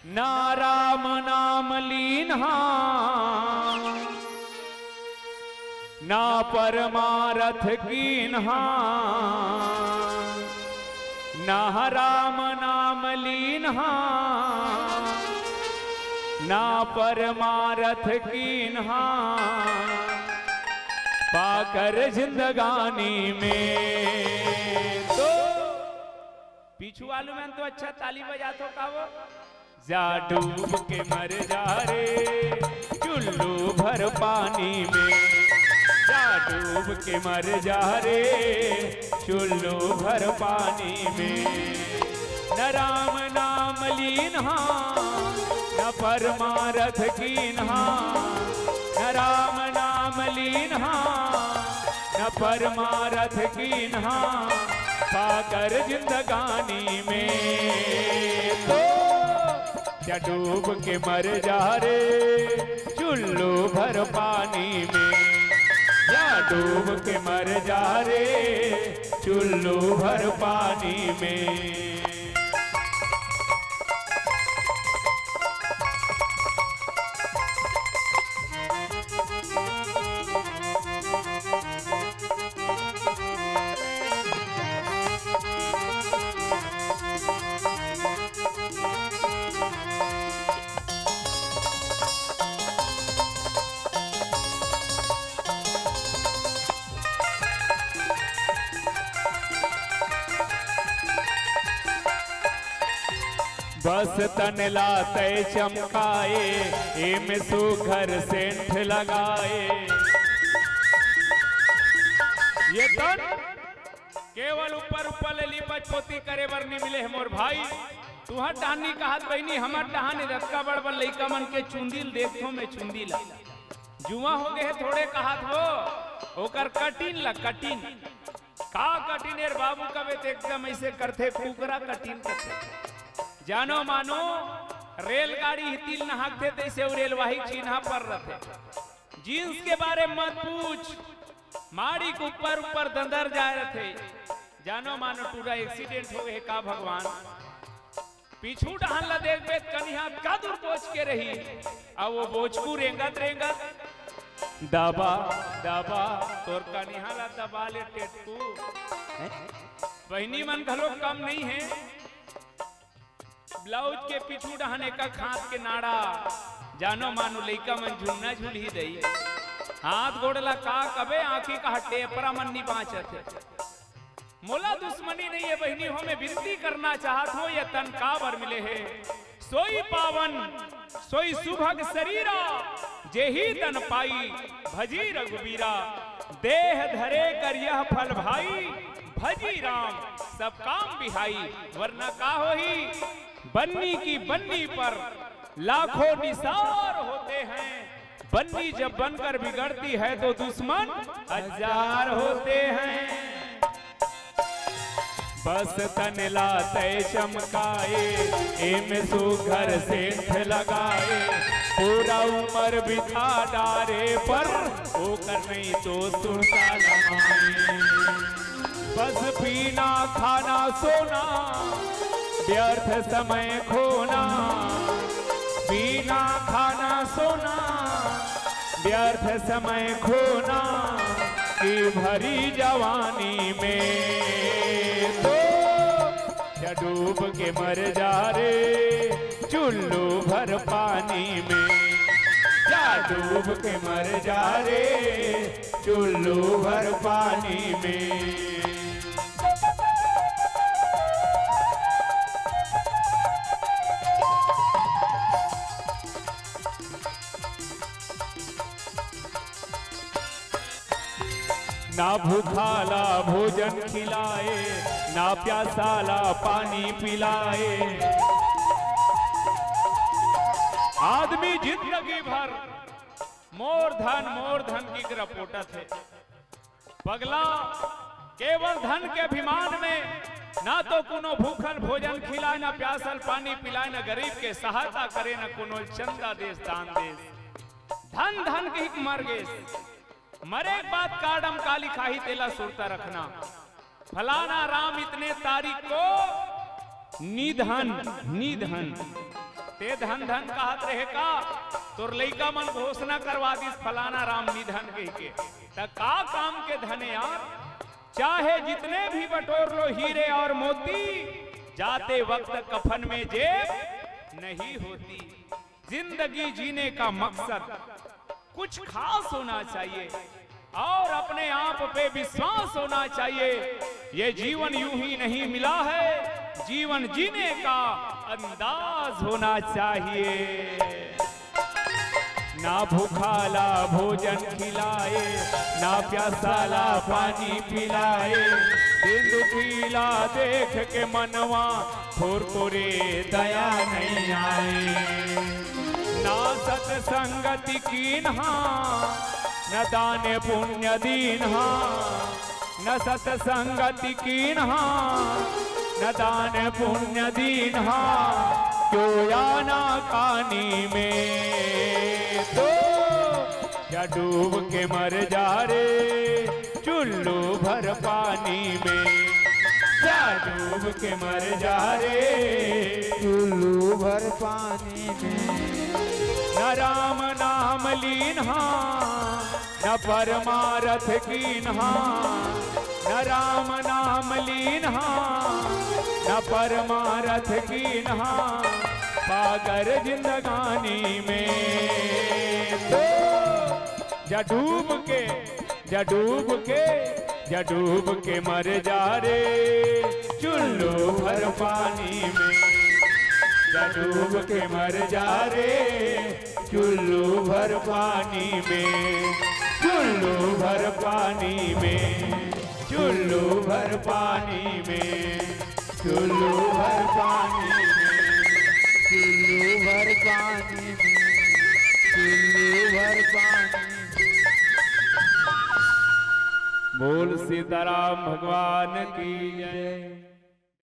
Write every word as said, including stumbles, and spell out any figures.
ना राम नाम लीन्हा, ना परमारथ कीन्हा, ना राम नाम लीन्हा, ना परमारथ कीन्हा, पाकर जिंदगानी में। तो पीछू वालू मन तो अच्छा ताली बजात हो का वो? जा डूब के मर जा रे चुल्लू भर पानी में, जा डूब के मर जा रे चुल्लू भर पानी में। न राम नाम लीन्हा, न परमारथ कीन्हा, न राम नाम लीन्हा, न परमारथ कीन्हा, पाकर जिंदगानी में। तो जा डूब के मर जा रे चुल्लू भर पानी में, जा डूब के मर जा रे चुल्लू भर पानी में। बस तन ला तै चमकाए, एमे सुघर सेंठ लगाए। ये तन केवल ऊपर ऊपर ले लीपच पोती करे बर नी मिले हे मोर भाई। तुहर डहान नी कहत बहिनी, हमर डहान ए दतका बड़ बड़ लइका मन के चुंदी ल देखथों मैं, चुंदी ला। जुआं हो गे हे थोड़े कहत हो, ओकर कटिन ला, कटिन। का कटिन ए रे बाबू, कबे त एकदम अइसे करथे, कुकरा कटिन करथे। जानो मानो, रेलगाड़ी ही तिल नहाकथे, तइसे वो रेलवाही चिन्हा पर रथे। जींस के बारे मत पूछ, माड़ी के ऊपर ऊपर दंदर जाए रथे। जानो मानो टूरा एक्सीडेंट हो गे हे का भगवान? पीछू डहान ला देखबे त कनिहा का दूर बोच के रही, अउ वो बोचकू रेंगत रेंगत दबा दबा तोर कनिहा ला दबा ले टेटकू। हैं? बहिनी मन घलो कम नहीं हे। ब्लाउज के पीछू डहान एक हाथ के नाड़ा, जानो मानो लइका मन झुलना झुलही दई। हाथ गोड़ ला का कबे, आँखी का टेपरा मन नी बाँचत हे। मोला दुश्मनी नहीं हे बहिनी हो, मैं विनती करना चाहत हों, ये तन काबर मिले हे। सोई पावन सोई सुभग सरीरा, जेहि तन पाई भजी रघुबीरा। देह धरे कर यह फल भाई, भजी राम सब काम बिहाई। वरना का होही, बन्नी की बन्नी पर लाखों निसार होते हैं। बन्नी जब बनकर बिगड़ती है तो दुश्मन हजार होते हैं। बस तन ला तै चमकाए, एमे सुघर सेंध लगाए। पूरा उमर बिता डारे पर ओकर नहीं तो सुरता लमाए। बस पीना खाना सोना व्यर्थ समय खोना, पीना खाना सोना व्यर्थ समय खोना, कि भरी जवानी में तो जा डूब के मर जा रे चुल्लू भर पानी में, जा डूब के मर जा रे चुल्लू भर पानी में। ना भूखाला भोजन खिलाए, ना प्यासाला पानी पिलाए। आदमी जिंदगी भर मोर धन, मोर धन की करा पोटत हे। पगला, केवल धन के अभिमान में ना तो कोनो भूखल भोजन खिलाए, ना प्यासल पानी पिलाए, ना गरीब के सहायता करे, ना कोनो चंदा देस, दान देस। धन धन कहिके मर गेस। मरे के बाद कार्ड म का लिखाही, तेला सुरता रखना। फलाना राम इतने तारीख को निधन, निधन। ते धन धन कहत रहे का? तोर लइका मन घोषणा करवा दिस फलाना राम निधन कहिके। त का काम के धन हे यार? चाहे जितने भी बटोर लो हीरे और मोती, जाते वक्त कफन में जेब नहीं होती। जिंदगी जीने का मकसद कुछ खास होना चाहिए और अपने आप पे विश्वास होना चाहिए। ये जीवन यूं ही नहीं मिला है, जीवन जीने का अंदाज होना चाहिए। ना भूखाला भोजन खिलाए, ना प्यासाला पानी पिलाए, दिन दुखीला देख के मनवा थोर तोरे दया नहीं आए। ना सतसंगति कीन्हा, न दान पुण्य दीन्हा, न सतसंगति कीन्हा, न दान पुण्य दीन्हा, क्यों आना कानी में तो जा डूब के मर जा रे चुल्लू भर पानी में, जा डूब के मर जा रे। चुल्लू भर पानी में। न राम नाम लीन्हा, न परमारथ कीन्हा, न राम नाम लीन्हा, न परमारथ कीन्हा, पागर जिंदगानी में तो जा डूब के, जा डूब के, जा डूब के मर जा रे चुल्लू भर पानी में, जा डूब के मर जा रे चुल्लू भर पानी में, चुल्लू भर पानी में, चुल्लू भर पानी में, चुल्लू भर पानी में, चुल्लू भर पानी में, चुल्लू भर पानी में। बोल सीताराम भगवान की जय।